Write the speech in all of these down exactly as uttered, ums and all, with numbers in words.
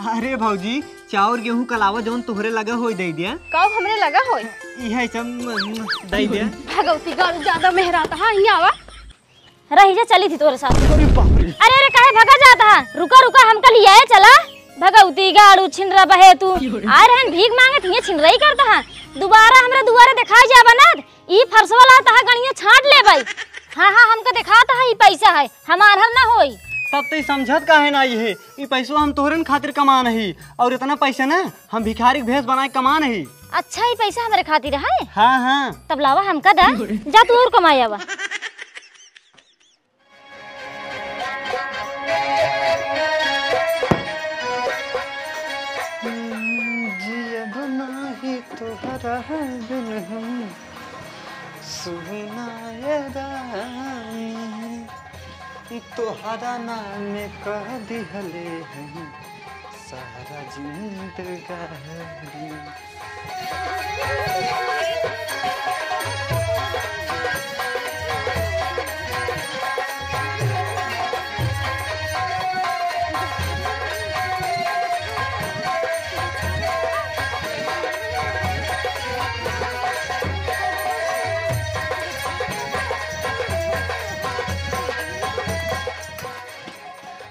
अरे भौजी, चाउर गेहूं कलावा जौन तोहरे लगा होई दे दिया। का हमरे लगा होई? इहे सब दे दिया। भगवती गाड़ू ज्यादा मेहरात, हाँ, हियाँ आवा। रही जा, चली थी तोरे साथ। अरे बाप रे। अरे, अरे, काहे भगा जात हा? रुका, रुका, हमका लियाए चला। भगवती गाड़ू छिनरा बहे तू। आए रहन भीख मांगत, हियाँ छिनरई करत हा। दुबारा हमरा दुआरे देखाई जाबा ना, ई फरसवा ला तहा गणिया छांट लेबई। हाँ, हाँ, हमका देखात हा, ई पैसा है, हमार हल ना होई। तब तो ई समझत काहे ना ई है? ई पैसवा हम तोहरन खातिर कमान ही, और इतना पैसा ना हम भिखारी के भेष बनाए कमान ही। अच्छा, ई पैसा हमरे खातिर है? हाँ, हाँ। तब लावा हमका दा, जा तू और कमाए आवा। जियब नाही तोहरा बिन हम, सुना ये रानी, तोहरा नाम कह दिहले हम सारा जिंदगानी।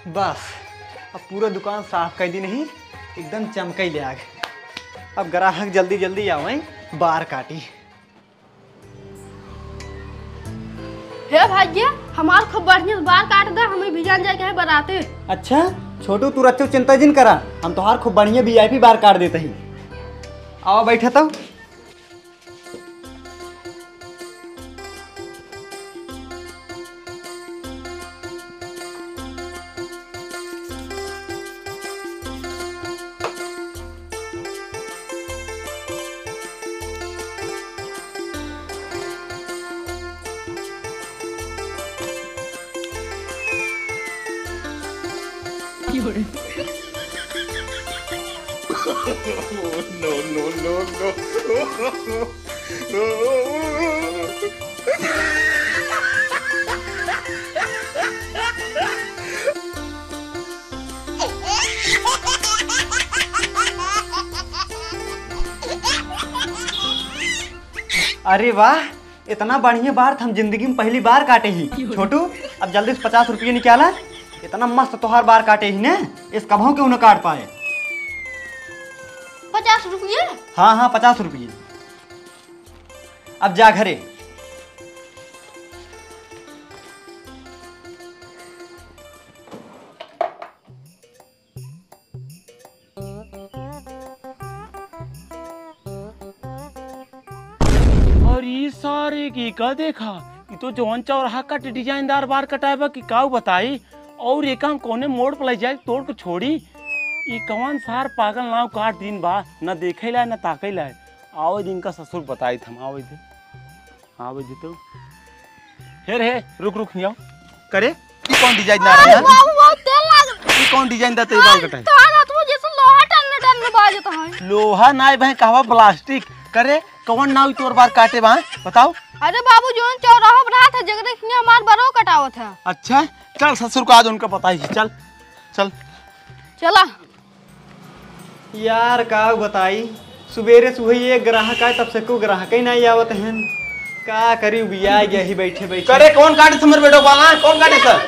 बस, अब पूरा दुकान साफ कर दी नहीं, एकदम चमकई ले आग। अब ग्राहक जल्दी जल्दी आवे, बार काटी। हे भैया, हमार खूब बढ़िया से बार काट दे, हमें भी जान जाए के है बराते। अच्छा छोटू, तू रच्चो चिंता जिन करा, हम तोहार खूब बढ़िया वीआईपी बार काट देते ही। आओ बैठे तो। No, no, no, no। अरे वाह, इतना बढ़िया बार त हम जिंदगी में पहली बार काटे ही। छोटू, अब जल्दी से पचास रुपये निकाला। इतना मस्त तोहार बार काटे ही ने, इस कबहू के उन्हें काट पाए। पचास रुपये? हाँ, हाँ, पचास रुपये। अब जा घरे। और ई सारे के का देखा, ई तो जौन चौराहा कट डिजाइनदार बार कटाए बा कि काऊ बताई, और एका हम कौने मोड़ पर ले जाए तोड़ के छोड़ी। ई कौन सार पागल नाव काट दिन बा, न देखे लाए न ताके लाए। आवे दिन का ससुर बताई थम, आवे दे। हाँ, भाई जीतू। हे रे, रुक, रुक, हियाँ। करे, ई कौन डिजाइन ना अरे रहा है? बाबू, बहुत तेल लाग ई कौन डिजाइन दा तेरे बाल कटाई? तोहार हाथ में जैसे लोहा टन टन में बाजत है। लोहा नाई भाई, कहवा प्लास्टिक। करे, कौन नाई तोर बार काटे बा, बताओ? अरे बाबू, जोन चौराहा पर रहा था, जगदीश ने हमार बरो कटावत है। अच्छा, चल ससुर को आज उनका पता ही, चल, चल। चला। यार, का बताई, सुबेरे सुबह एक ग्राहक आए, तब से को ग्राहक ही नहीं आवत हैं। का करी, उबिया गया ही बैठे बैठे। करे, कौन काटे हमर बेटो बाल, हाँ? कौन काटे सर?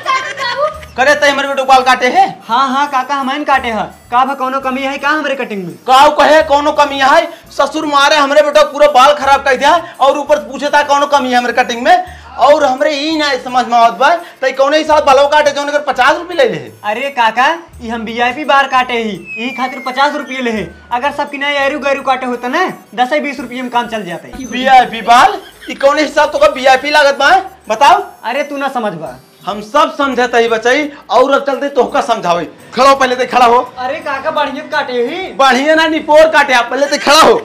करे, तय हमर बेटो बाल काटे है? हाँ, हाँ, काका, हमन काटे है। का भा, कौनो कमी है का हमरे कटिंग में? काऊ कहे, कौनो कमी है? ससुर मारे हमरे बेटो पूरा बाल खराब कर दिया और ऊपर से पूछे था, कौनो कमी है हमरे कटिंग में? और हमरे ई ना समझ में आवत बा, तई कौने हिसाब बालो काटे, जौन अगर पचास रुपये ले ले? अरे काका, ई हम वीआईपी बार काटे ही, ई खातिर पचास रुपये लेहे। अगर सब किनारे एरू गैरू काटे होता ना, दस बीस रुपये में काम चल जाता है। वीआईपी बाल? ई कौने हिसाब तो का वीआईपी लागत बा, बताओ? अरे तू ना समझ बा। हम सब समझत ही बचई, और अब चलते तोहका समझावे। खड़ा हो, पहले ते खड़ा हो। अरे काका, बढ़िया काटे ही। बढ़िया ना, निपोर काटे, आप पहले ते खड़ा हो।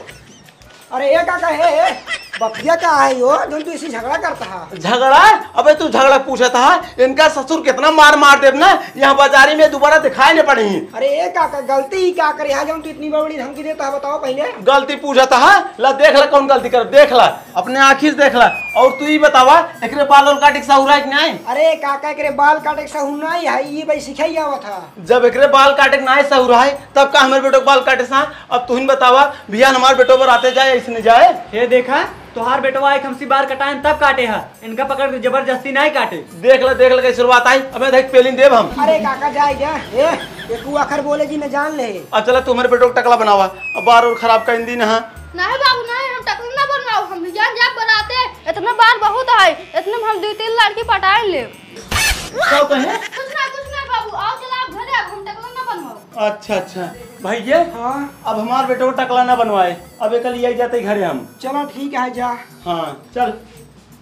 अरे ए काका, ए, ए। बतिया का है यो, जौन तू इसी झगड़ा करता है? झगड़ा? अबे तू झगड़ा पूछत है? इनका ससुर कितना मार मार देब ना, यहाँ बाजारी में दोबारा दिखाई न पड़ी। अरे ए काका, गलती ही का करे है, जौन तू इतनी बड़ी धमकी देता है, बताओ पहले। गलती पूछत है? ला देख ला कौन गलती कर, देख ला, अपने आँखी से देख ला। और तू ही बतावा, एकरे बाल ओल काटे के सहूर है कि नहीं? अरे काका, एकरे बाल काटे के सहूर नहीं है, ये भाई सिखाई आवत है। जब एकरे बाल काटे के नहीं सहूर है, तब का हमारे बेटो के बाल काटे सा? अब तुहिन बतावा, बिहान हमार बेटो बराते जाए, ऐसे नहीं जाए? हे देखा, तोहार बेटवा एक हमसी बार कटाएन तब काटे ह, इनका पकड़ के जबरदस्ती नहीं काटे। देख ले, देख ले, कैसे शुरुआत आई। अबे देख, पेलिन देब हम। अरे काका, जाए जा। ए, ये तू आखर बोले जी, न जान ले। अब चला, तू हमारे बेटो को टकला बनावा, अब बार और खराब कर दिन है। नहीं बाबू, नहीं, हम टकला ना बनवाओ, हम बिहान जाब बराते। इतना बार बहुत है, इतने में हम दो तीन लड़की पटाए ले। का कहे? कुछ ना, कुछ ना बाबू, आओ चला आप घरे, अब हम टकला ना बनवाओ। अच्छा, अच्छा। भैया, हाँ? अब हमार बेटो को टकला ना बनवाए, अब एक ले आई जाते घरे हम। चलो ठीक है, जा। हाँ, चल।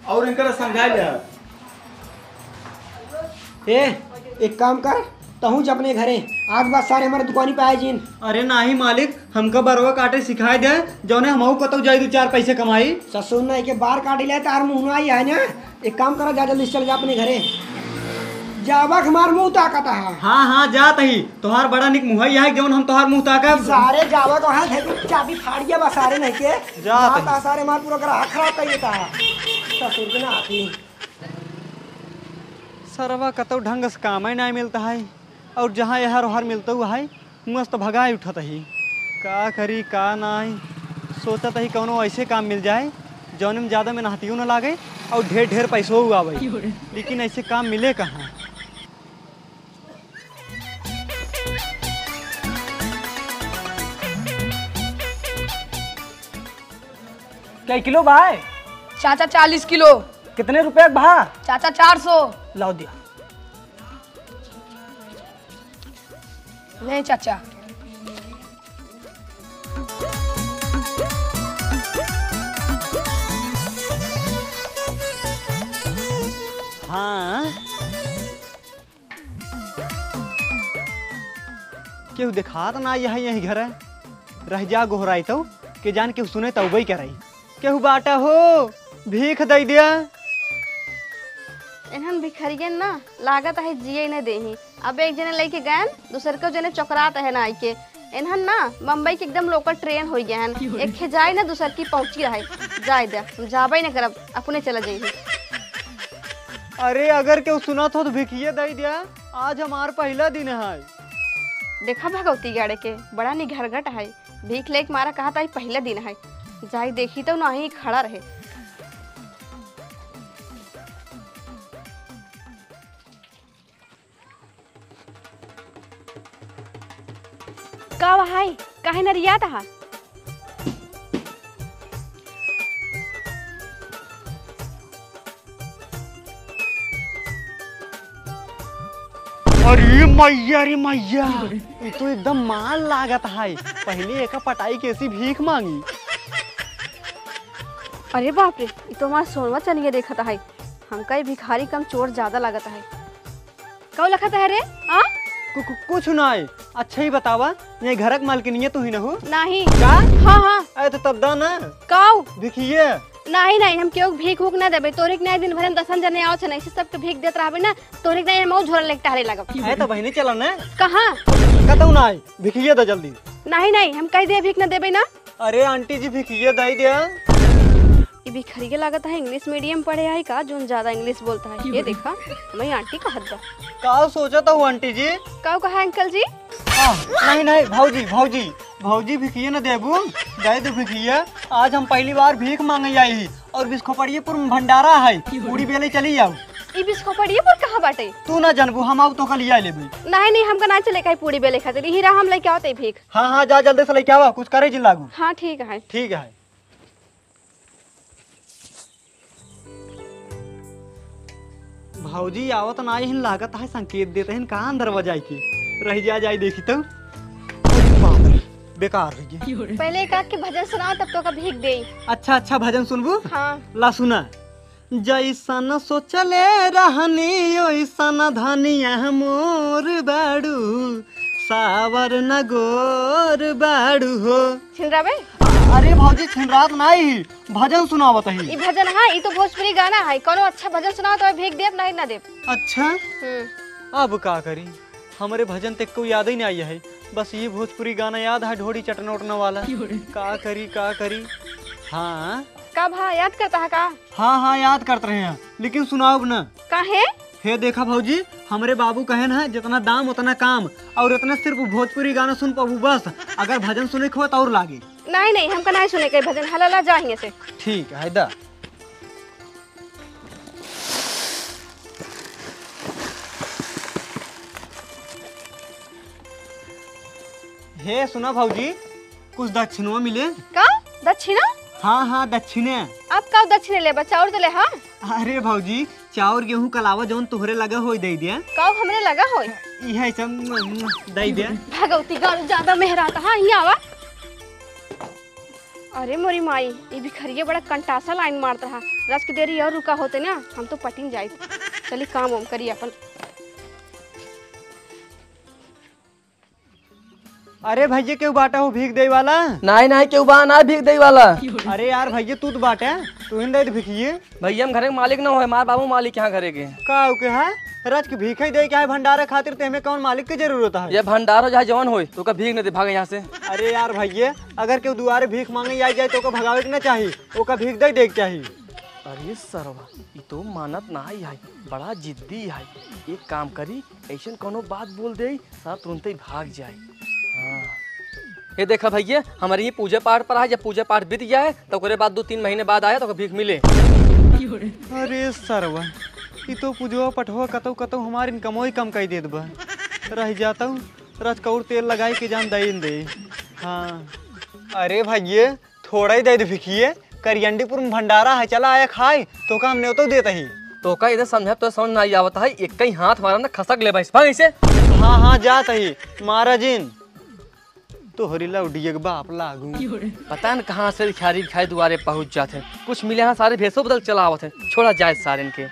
और इनका समझा ले। ए, एक काम कर, तहूँ जा अपने घरे, आज बाद सारे हमारे दुकानी पे आए जिन। अरे नाही मालिक, हमका बरवा काटे सिखाए दे, जौने हमहू कतौ जाई दो चार पैसे कमाई। ससुर ना, एके बार काटे ले तार मुँह ना आई है ना। एक काम करा, जा जल्दी से चल जा अपने घरे। जावा के हमार मुँह ताकत है। हाँ, हाँ, जात ही। तोहार बड़ा निक मुँह है, जौन हम तोहार मुँह ताकब। सारे जावा तो है, चाबी फाड़ गया बा सारे नहीं के। जात ही। सारे हमार पूरा ग्राहक खराब कर देता है। ससुर के ना आती। सरवा कतौ ढंग से कामे नाहीं मिलत है, और जहाँ एहर ओहर मिलत है, मस्त भगाए उठत ही। का करी, का नाहीं, सोचत ही कौनो ऐसे काम मिल जाए, जौने में ज्यादा मेहनतियो न लागे और ढेर ढेर पैसो आवे। लेकिन ऐसे काम मिले कहाँ? कै किलो बा? चाचा, चालीस किलो। कितने रुपया के बा? चाचा, चार सौ। लाओ दिया। नहीं चाचा। हाँ। केहू देखात ना यही, यही घर है। रह जा गोहराई तौ, के जान केहू सुने तौ वही कराई। केहू बाटा हो, भीख दई दिया। इन्हन भिखरियन ना, लागत है जिए न देही। अब एक जने लइके गएन, दूसर के जने चोकरात है ना आइके। इन्हन ना, बम्बई के एकदम local train होइ गए हैं। एक खे जाए ना, दूसर की पहुँची रहे। जाए दे, हम जाबे न करब, अपने चला जाइए। अरे, अगर केहू सुनत हो तो भिखिए दई दिया, आज हमार पहिला दिन है। देखा भगवती गाड़े के, बड़ा निघरघट है। भीख लेके मारा कहा था, ई पहिला दिन है। जाई देखी तो नाही खड़ा रहे। का भाई, काहे नरियात हा? अरे मैया रे मैया, ई तो एकदम माल लागत है। पहले एका पटाई कैसी भीख मांगी। अरे बाप रे, ई तो हमार सोनवा चनिया देखत है। हमका ई भिखारी कम चोर ज्यादा लागत है। कऊ लखत है रे? आ? कु-, कु-, कुछ नाई। अच्छा ही बतावा, ये घरक मालकिनिया तू ही न हो? नाही। का? हाँ, हाँ। अरे तो तब दा ना। काऊ? भिखिए। नाही, नाही, हम केहू के भीख भूख ना देबे। तोरे के नाही दिन भर में दसन जने आवत है ना, इसे सबके भीख देत रहबे ना, तोरे के नाही हम झोरा लेके टहरे लागब। अरे तो बहिनी चला ना। कहाँ? कतऊ नाही, भिखिए दे जल्दी। नाही, नाही, हम कह दे भीख ना देबे ना। अरे आंटी जी, भिखिए दे दे। ई भिखरिया लागत है English medium पढ़े है का, जोन ज्यादा English बोलत है। ये देखा, हमारी आंटी कहत बा। का सोचत हो आंटी जी? का कहा अंकल जी? आ, नहीं, नहीं, भौजी, भौजी, भौजी भिखिए न देबू? दे दू भिखिए। आज हम पहली बार भीख मांगे आई ही और बिस्खोपड़ियेपुर में भंडारा है, पूड़ी बेले चली जाऊ। ई बिस्खोपड़ियेपुर कहाँ बाटे? तू ना जानबू, हम आऊ तो कल आई लेबे। नहीं, नहीं, हमका ना चले कहीं पूड़ी बेले खातिर। यही रहा, हम लेके आवत है भीख। हाँ, हाँ, जा जल्दी से लेके आवा, कुछ करे जिन लागू। हाँ, ठीक है। ठीक है। भौजी आवत ना हिन, लागत है संकेत देत हिन, का अंदर बजाई के रह जा जाई देखी तो। अरे बाप रे, बेकार हो गई। पहले एक आध के भजन सुनाओ, तब तो का भीख देई। अच्छा, अच्छा, भजन सुनबू? हाँ। ला सुना। जैसन सोचले रहनी ओइसन धनिया मोर बाड़ू, सावर न गोर बाड़ू हो। छिनरावे? अरे भौजी, छिनरात नाई ही, भजन सुनावत ही। ई भजन है, ई तो भोजपुरी गाना है। कोनो अच्छा भजन सुनाओ तो भीख देब, नहीं ना देब। अच्छा? हम्म। अब का करी, हमरे भजन तक को याद ही नहीं आई है। बस ये भोजपुरी गाना याद है, ढोड़ी चटना उटना वाला। का करी, का करी? हाँ। का भा, याद करता है का? हाँ, हाँ, याद करत रहे हैं, लेकिन सुनाओ ना। काहे? हे देखा भौजी, हमरे बाबू कहेन है, "जितना दाम उतना काम", और इतना सिर्फ भोजपुरी गाना सुन पाबू बस, अगर भजन सुने के हो तो और लागे। नहीं, नहीं, हमका नहीं सुने के भजन, हला ला जा हियां से। ठीक है, दा। हे सुना भौजी, कुछ दक्षिणवा मिले। का? दक्षिणा? हाँ, हाँ, दक्षिणे। अब का दक्षिणे लेबा? चाउर देले हा? अरे भौजी, चाउर गेहूं के अलावा जौन तोहरे लगा होई दे दिया। का हमरे लगा होई? इहे सब दे दिया। भगवती गाल ज्यादा मेहरात, हाँ, हियां आवा। अरे मोरी माई, ई भिखरिया बड़ा कंटासा लाइन मारत रहा। रच के देरी और रुका होते ना, हम तो पटिन जाइत। चली काम वाम करी अपन। अरे भैया, केहू बाटा हो भीख देइ वाला? नाहीं, नाहीं, केहू बा ना भीख देइ वाला। अरे यार भैया, तू तो बाटे, तू ही दे दे भिखिए। भैया, हम घरे के मालिक न होए, हमार बाबू मालिक यहाँ घरे के। का हो के है? रच के भीख ही दे के है भंडारा खातिर, ते हमें कौन मालिक के जरूरत है? ये भंडारो चाहे जवन होए, तो का भीख न दे, भाग यहाँ से। अरे यार भैया, अगर केहू दुआरे भीख मांगे आ जाए, तो ओका भगावे के ना चाही, ओका भीख दे दे के चाही। अरे सरवा, ई तो मानत नाहीं है, बड़ा जिद्दी है। एक काम करी, ऐसन कौनो बात बोल दे, साला तुरंते ही भाग जाए। हाँ। ये देखा भैया, हमारे ये पूजा पाठ पर आए, जब पूजा पाठ बीत जाए, तो ओकरे बाद दो तीन महीने बाद आया, तो भीख मिले। अरे सरवा, ई तो पूजवा पठवा कतौ कतौ हमार इनकमो ही कम कई देत बा। रह जाता हूँ, रच कौर तेल लगाई के जान दइन दे। हाँ। अरे भैया, थोड़ा ही दे दे भिखिए, करियंडीपुर में भंडारा है, चला आया खाए, तो का हम न्योतो देत ही। तो का इधर समझा तो समझ ना आवत है, एक ही हाथ मारा ना खसक ले भाई, भाग ऐसे। हाँ, हाँ, जात ही, मारा जिन। तोहरी लौडिया के बाप लागू। पता न कहाँ से भिखारी भिखारी दुआरे पहुँच जात है, कुछ मिले हाँ सारे भेसो बदल चला आवत है, छोड़ा जाए सारे इनके।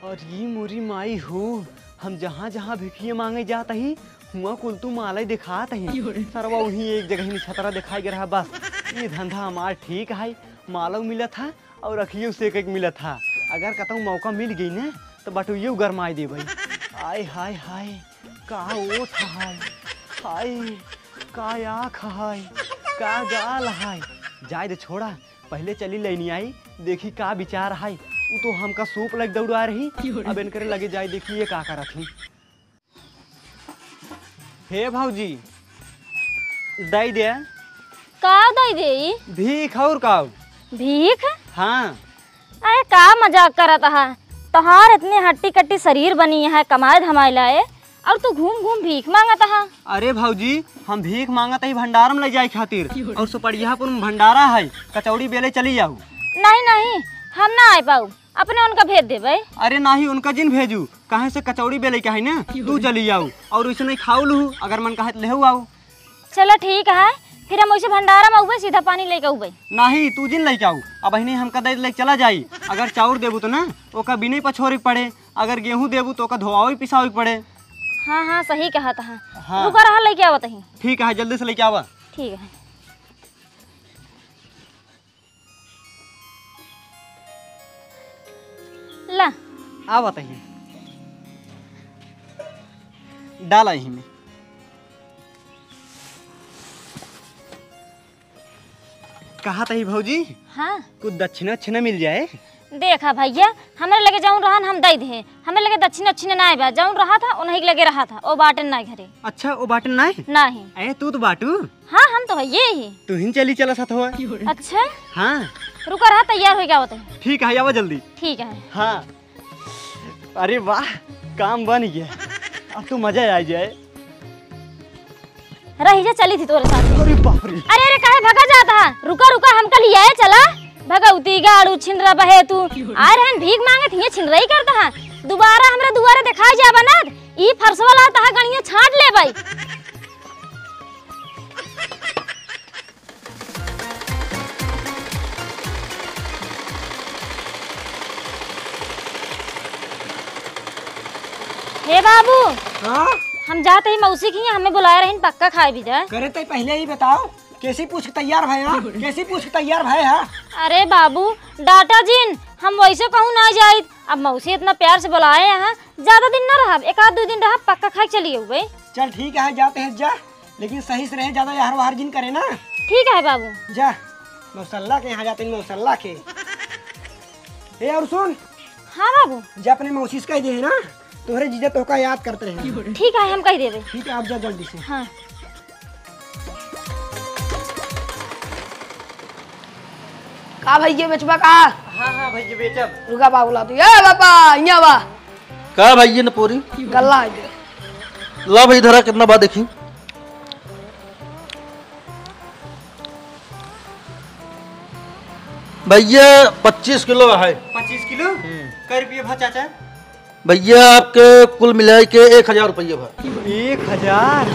अरे मोरी माई हो, हम जहाँ जहाँ भिखिया मांगे जात ही, हुआँ कुल तू मालइ देखात ही। क्यों रे? सरवा उहीं एक जगह ही छतरा देखाई गे रहा बस। ये धंधा हमार ठीक है, मालउ मिलत है और अखियो से एक एक मिलत है। अगर कतहु मौका मिल गई न, तो बटुइयो गरमाई देबइ। आय हाय हाय, का ओठ हाय, हाय, का आँख हाय, का गाल हाय। जाए दे छोड़ा, पहिले चली लइनी आई, देखी का विचार हाय। उ तो हमका सूप लग दौड़ा रही। अब इनकरे लगे जाए, देखी ये का करत ही। हे भौजी, दई दे। का दई देई? भीख और का? भीख? हाँ। अरे का मजाक करत हा? तोहार इतने हट्टी कट्टी शरीर बनी है, कमाए धमाए लाए, और तू घूम घूम भीख मांगत हा? अरे भौजी, हम भीख मांगत ही भंडारम ले जाए खातिर, और सुपड़ियापुर में भंडारा है, कचौड़ी बेले चली जाऊ। नहीं नहीं, हम ना आए पाऊ, अपने उनका भेज देबे। अरे नाही, उनका जिन भेजू, काहे से कचौड़ी बेले के है ना, तू चली जाऊ, और वैसे नहीं खाऊ लू, अगर मन कहे तो लेहू आऊ। चलो ठीक है, फिर हम वैसे भंडारा में उबे सीधा पानी लेके उबे। नाही, तू जिन लेके आऊ, अब अहिने हमका दे लेके चला जाई। अगर चाउर देबू तो ना, ओका बिने पछोरे के पड़े, अगर गेहूं देबू तो ओका धोआवे पिसावे के पड़े। हाँ हाँ, सही कहत है। हाँ। रुका रहा, लेके आवत ही। ठीक है, जल्दी से लेके आवा। ठीक है। ला। आवत ही। डाला ही में। कहत ही भौजी, हाँ। कुछ दक्षिणा उक्षिणा मिल जाए। देखा भैया, हमरे लगे जौन रहन हम दई दे, हमरे लगे दक्षिणा उक्षिणा नाय बा, जौन रहा था उन्हीं के लगे रहा था, ओ बाटन नाय घरे। अच्छा, ओ बाटन नाय? नाही। ए, तू तो बाटू। हाँ, हम तो हइये ही। तू ही चली चला साथ हुआ। अच्छा? हाँ। रुका रहा, तैयार होइ के आवत ही। ठीक है, आवा जल्दी। ठीक है। हाँ। अरे वाह, काम बन गया। अब तो मजा आ जाए। रही जा, चली थी तोरे साथ। अरे बाप रे। अरे, अरे, काहे भगा जात हा? रुका, रुका, हमका लियाए चला। भगवती गाड़ू छिनरा बहे तू। आ रहन भीख मांगे थी, ये छिनरा ही करता हा। दोबारा हमरा दुआरे दिखाई जाबा ना, ई फरसवा ला तहा गणिया छांट लेबई। ए बाबू, हाँ? हम जात ही मौसी की, हमें बुलाए रहिन, पक्का खाए भी जाए। करे तो पहले ही बताओ, कैसी पूछ के तैयार भय, हाँ? कैसी पूछ के तैयार भय, हाँ? अरे बाबू, डाटा जिन, हम वैसे कहूँ ना जाइत। अब मौसी इतना प्यार से बुलाए हैं, ज्यादा दिन ना रहब, एक आध दो दिन रहब, पक्का खाए के चली अउबे। चल ठीक है, जाते हैं जा, लेकिन सही से रहे, ज्यादा यार वार जिन करे ना। ठीक है बाबू। जा, मौसल्ला के यहाँ जाते हैं, मौसल्ला के। ए, और सुन। हाँ बाबू। जा अपने मौसी से कह दे है ना, तोहरे जीजा तोहका याद करते रहे। ठीक है, हम कह देबे। ठीक है, आप जा जल्दी से। हाँ। का भैया बेचबा का? हाँ, हाँ भैया बेचब। रुका बा, बुला दू। ए बापा, हियाँ बा। का भैया न पूरी? गल्ला है। ला भाई धरा, कितना बा देखी। भैया पच्चीस किलो है। पच्चीस किलो? हम्म। कै रुपये भा चाचा? भैया, आपके कुल मिलाइ के एक हजार रुपया भा। एक हजार?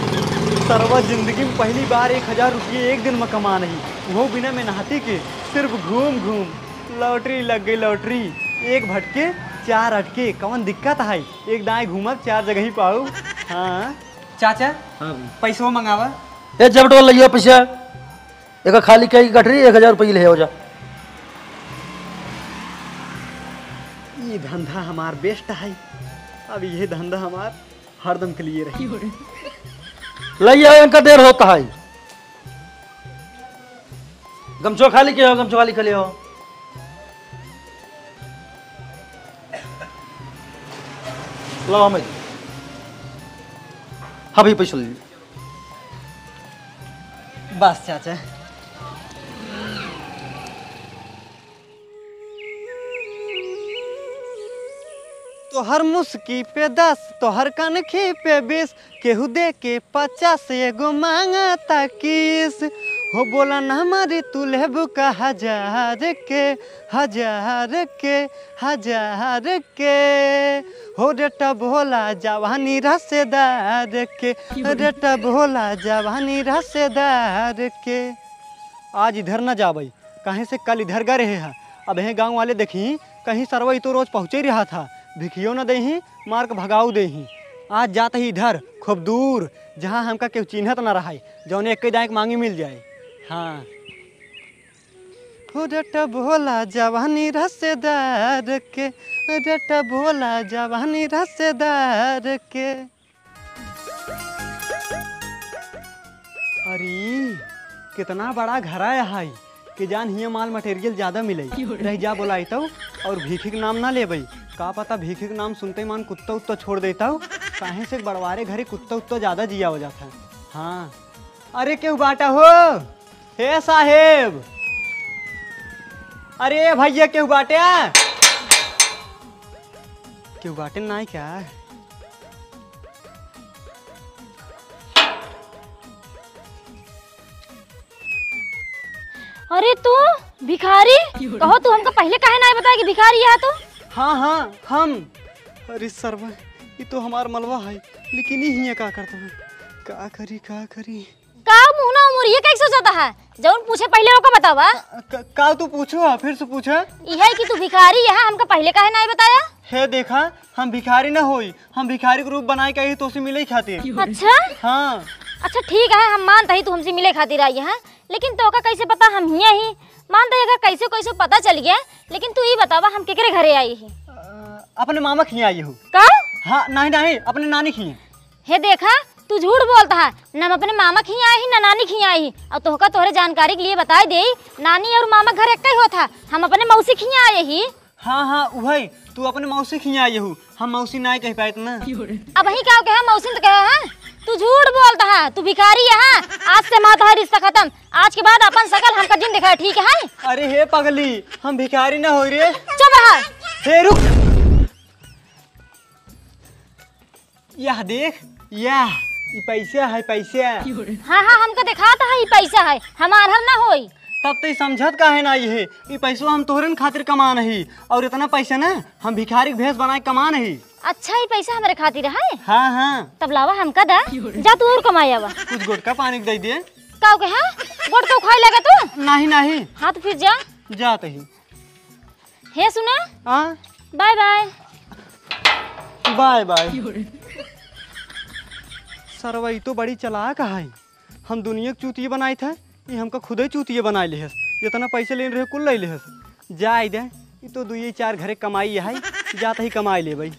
सरवा जिंदगी में पहली बार एक हजार रुपये एक दिन में कमा नहीं, वो बिना मेहनती के, सिर्फ घूम घूम, लॉटरी लग गई लॉटरी। एक भटके, चार अटके, कौन दिक्कत है? एक दाएं घूमब, चार जगह ही पाऊ। हाँ। चाचा, हाँ भाई। पैसवा मंगावा। ए, जब तो लइया पैसा। एक खाली कई गठरी एक हजार रुपये ले हो जा। ये धंधा हमार बेस्ट है, अब ये धंधा हमार हरदम के लिए रही। लइया इनका देर होता है। गमछो खाली के हो, गमछो खाली के ले हो। लाओ हमें। हाँ भाई, पैसा ले लीजिए। बस चाचा। तोहर मुस्की पे दस, तोहर कनखी पे बीस, केहू दे के पचास, एगो मांगता किस। हो बोला ना मारी, तू लेबू का हजार के, हजार के, हजार के। हो रेट भोला जवानी रसेदार के, रेट भोला जवानी रसेदार के। आज इधर न जाबई, काहे से कल इधर गए रहे हा। अब हे गाँव वाले देखी, कहीं सरवा ई तो रोज पहुँचे रहा था, भिखियो न देही, मार के भगाऊ देही। आज जात ही इधर, खूब दूर, जहाँ हमका केहू चिन्हत न रहाई, जौने एक दाएं के मांगी मिल जाए। हाँ। हो रेट भोला जवानी रसेदार के, रेट भोला जवानी रसेदार के। अरे, कितना बड़ा घर आया है कि जान हियाँ माल मटेरियल ज्यादा मिले। रह जा बोलाई तो, और भीखी के नाम ना लेबे। का पता भीखी के नाम सुनते मान कुत्ता उत्ता छोड़ देता हो। काहे से बड़वारे घरे कुत्ता उत्ता ज्यादा जिया हो जाता है। हाँ। अरे, केहू बाटा हो? हे साहेब, अरे भैया, केहू बाटे? केहू बाटे नाई क्या? अरे तू भिखारी, कहो तू हमका पहले काहे नाई बताया कि भिखारी है तू? हाँ, हाँ, हम। अरे सरवा, ये तो हमार मलवा है, लेकिन ये हियाँ का करता है? का करी, का करी? का मुहना उमरिया का सोचता है? जौन पूछे पहले ओका बतावा। का, का तू पूछो हा, फिर से पूछा। इहे कि तू भिखारी यहाँ हमका पहले काहे नाई बताया? हे देखा, हम भिखारी ना होई, हम भिखारी के रूप बनाए के आई तोसे मिले खातिर। अच्छा? हाँ। अच्छा ठीक है, हम मानत ही तू हमसे मिले खातिर आई है, लेकिन तोका कैसे पता हम हियाँ ही? मानत ही अगर कैसे कैसे पता चल गया, लेकिन तू ई बतावा हम केकरे घरे आई ही? अ, अपने मामा के हियाँ आई हूँ। का? हाँ, नहीं नहीं, अपने नानी के हियाँ। हे देखा, तू झूठ बोलत हा, ना हम अपने मामा के हियाँ आई ही, ना नानी के हियाँ आई ही। और तोहका तोहरे जानकारी के लिए बताई देई, नानी और मामा घर एक ही होत हा, हम अपने मौसी के हियाँ आई ही। हाँ, हाँ, उहई, तू अपने मौसी के हियाँ आई हू, हम मौसी नाई कह पाइत ना। अबहीं का कहे, मौसी तो कहे है, तू झूठ बोलत हा, तू भिखारी है, आज से हमार तोहार रिश्ता खत्म, आज के बाद अपन शकल हमका जिन दिखाए, ठीक है? अरे हे पगली, हम भिखारी ना होई रे। चुप रहा। हे रुक। यह देख, यह, ई पैसा है, पैसा। हाँ, हाँ, हमका देखात है, ई पैसा है, हमार हल ना होई। तब तो ई समझत काहे ना ये है, ई पैसवा हम तोहरन खातिर कमा नहीं, और इतना पैसा ना हम भिखारी के भेष बनाए कमा नहीं। अच्छा, ई पैसा हमरे खातिर है? हाँ, हाँ। तब लावा हमका दा, जा तू और कमाए आवा। कुछ गोटका पानी के दे दे। का के, हाँ? गोटका खाए लगा तू? नहीं, नहीं। हाँ, तो फिर जा। जात ही। हे सुना? हाँ? Bye bye. Bye bye. सरवा, ई तो बड़ी चालाक है। हम दुनिया के चूतिया बनाइत है, ई हमका खुदे चूतिया बनाइ लेहस। जितना पैसा लेन रहे, कुल लइ लेहस। जाए दे, ई तो दुइये चार घरे कमाई है, जात ही कमाइ लेबइ।